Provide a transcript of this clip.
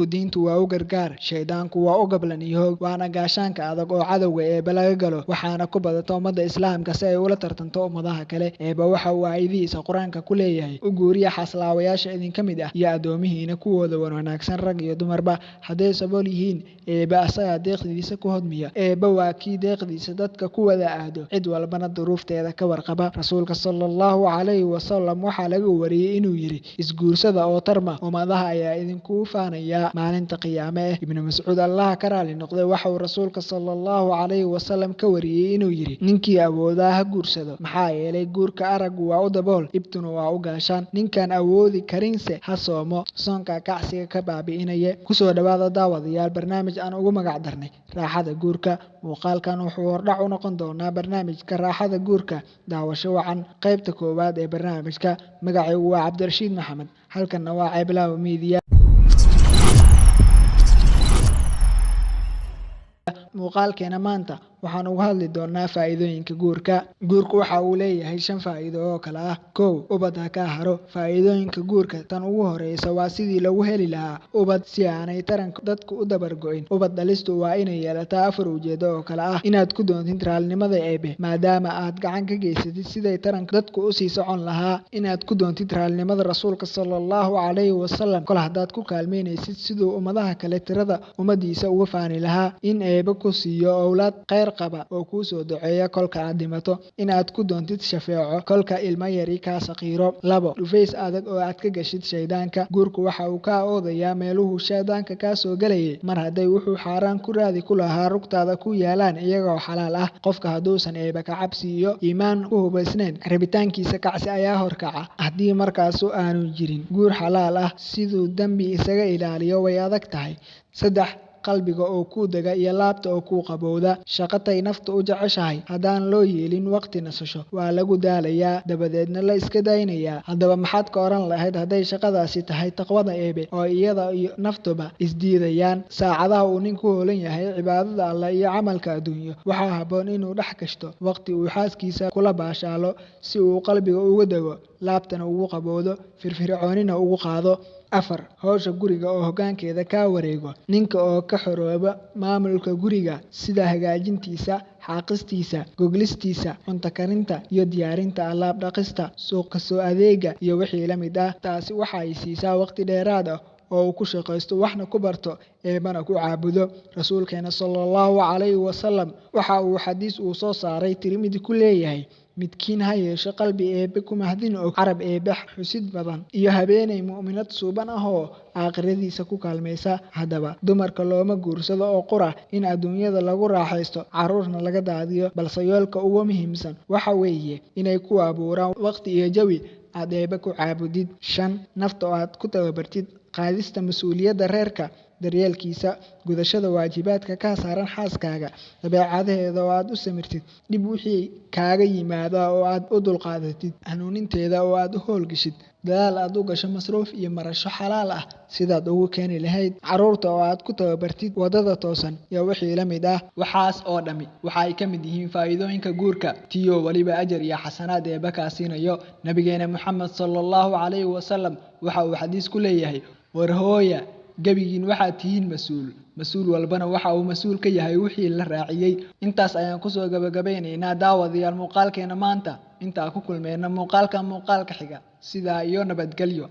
Guurku diintu waa u gargaar, shaydaanku waa u gablan iyo hoog, waana gaashaanka adag oo cadowga Eebbe laga galo, waxaana ku badata ummadda Islaamka si ay ula tartanto ummadaha kale. Eebbe waxa uu aayadihiisa Qur-aanka ku leeyahay: u guuriya xaslaawayaasha idinka mid ah iyo addoomihiina kuwooda wanaagsan, rag iyo dumarba. Hadday sabool yihiin, Eebbe asagaa deeqdiisa ku hodmiya. Eebbe waa kii deeqdiisa dadka ku wada aado, cid walbana duruufteeda ka warqaba. Rasuulka sala allahu calayhi wasalam waxaa laga wariyey inuu yidhi: isguursada oo tarma, ummadaha ayaa idinkugu faanaya maalinta qiyaame. Eh, Ibnu Mascuud, Allaha ka raali noqday, waxa uu rasuulka sala allahu calayhi wasalam ka wariyey inuu yidhi: ninkii awoodaa ha guursado, maxaa yeelay guurka araggu waa u dabool, dhibtuna waa u gaashaan. Ninkaan awoodi karinse ha soomo, soonkaa kacsiga ka baabi'inaya. Kusoo dhawaada daawadayaal barnaamij aan ugu magac darnay Raaxada Guurka. Muuqaalkan wuxuu hordhac u noqon doonaa barnaamijka Raaxada Guurka. Daawasho wacan qaybta koowaad ee barnaamijka. Magacaygu waa Cabdirashiid Maxamed, halkanna waa Ceeblaawo Media. Muuqaalkeena maanta waxaan uga hadli doonaa faa'iidooyinka guurka. Guurku waxa uu leeyahay 5 faa'iido oo kala ah: 1, ubad ha kaa haro. Faa'iidooyinka guurka tan ugu horeysa waa sidii lagu heli lahaa ubad si aanay taranka dadku u dabar go'in. Ubad dhalistu waa inay yeelataa 4 ujeedo oo kala ah: inaad ku doontid raalnimada Eebbe maadaama aad gacan ka geysatid siday taranka dadku u sii socon lahaa, inaad ku doontid raalnimada rasuulka sala allahu calayhi wasalam kol haddaad ku kaalmeynaysid siduu ummadaha kale tirada ummadiisa uga faani lahaa, in Eebbe ku siiyo owlaad kheyr qaba oo kuu soo duceeya kolka aad dhimato, inaad ku doontid shafeeco kolka ilmo yari kaa saqiiro. 2, dhufays adag oo aad ka gashid shaydaanka. Guurku waxa uu kaa oodayaa meeluhuu shaydaanka kaa soo gelayay, mar hadday wuxuu xaaraan ku raadi ku lahaa rugtaada ku yaalaan iyagoo xalaal ah. Qofka hadduusan Eebbe ka cabsi iyo iimaan ku hubaysnayn, rabitaankiisa kacsi ayaa horkaca. Haddii markaasu aanu jirin guur xalaal ah, siduu dembi isaga ilaaliyo way adag tahay. 3, qalbiga oo kuu dega iyo laabta oo kuu qabowda. Shaqatay naftu u jeceshahay haddaan loo yeelin waqti nasasho, waa lagu daalayaa, dabadeedna la iska daynayaa. Haddaba maxaad ka oran lahayd hadday shaqadaasi tahay taqwada Eebbe oo iyada iyo naftuba isdiidayaan? Saacadaha uu ninku hoolan yahay cibaadada Allah iyo camalka adduunyo, waxaa habboon inuu dhex gashto waqti uu xaaskiisa kula baashaalo si uu qalbiga uga dego, laabtana ugu qabowdo, firfircoonina ugu qaado. 4, hawsha guriga oo hoggaankeeda kaa wareego. Ninka oo ka xorooba maamulka guriga sida hagaajintiisa, xaaqistiisa, goglistiisa, cunto karinta iyo diyaarinta alaab dhaqista, suuq ka soo adeega iyo wixii la mid ah. Taasi waxa ay siisaa waqti dheeraad ah oo uu ku shaqaysto, waxna ku barto, Eebbana ku caabudo. Rasuulkeena sala allahu calayhi wasalam waxa uu xadiis uu soo saaray Tirmidi ku leeyahay: midkiin ha yeesho qalbi Eebbe ku mahdin og, carab Eebbe xusid badan, iyo habeenay mu'minad suuban ah oo aakhiradiisa ku kaalmaysa. Haddaba dumarka looma guursado oo qura in adduunyada lagu raaxaysto, carruurna laga daadiyo, balse yoolka ugu muhiimsan waxa weeye inay ku abuuraan waqti iyo jawi aad Eebbe ku caabudid. 5, nafta oo aad ku tababartid qaadista mas-uuliyadda reerka, daryeelkiisa, gudashada waajibaadka kaa saaran xaaskaaga, dabeecadaheeda oo aad u samirtid, dhib wixii kaaga yimaada oo aad u dulqaadatid, hanuuninteeda oo aad u howlgashid, dadaal aad u gasho masruuf iyo marasho xalaal ah sidaad ugu keeni lahayd, carruurta oo aad ku tababartid waddada toosan iyo wixii la mid ah. Waxaas oo dhammi waxa ay ka mid yihiin faa'iidooyinka guurka, tiyo weliba ajar iyo xasanaad Eebbe kaa siinayo. Nabigeena Maxamed sala allahu calayhi wasalam waxa uu xadiis ku leeyahay: war hooya, gebigiin waxaad tihiin mas-uul, mas-uul walbana waxa uu mas-uul ka yahay wixii la raaciyey. Intaas ayaan kusoo gabagabeynaynaa daawadayaal muuqaalkeena maanta. Intaa ku kulmeyna muuqaalka muuqaalka xiga, sidaa iyo nabadgelyo.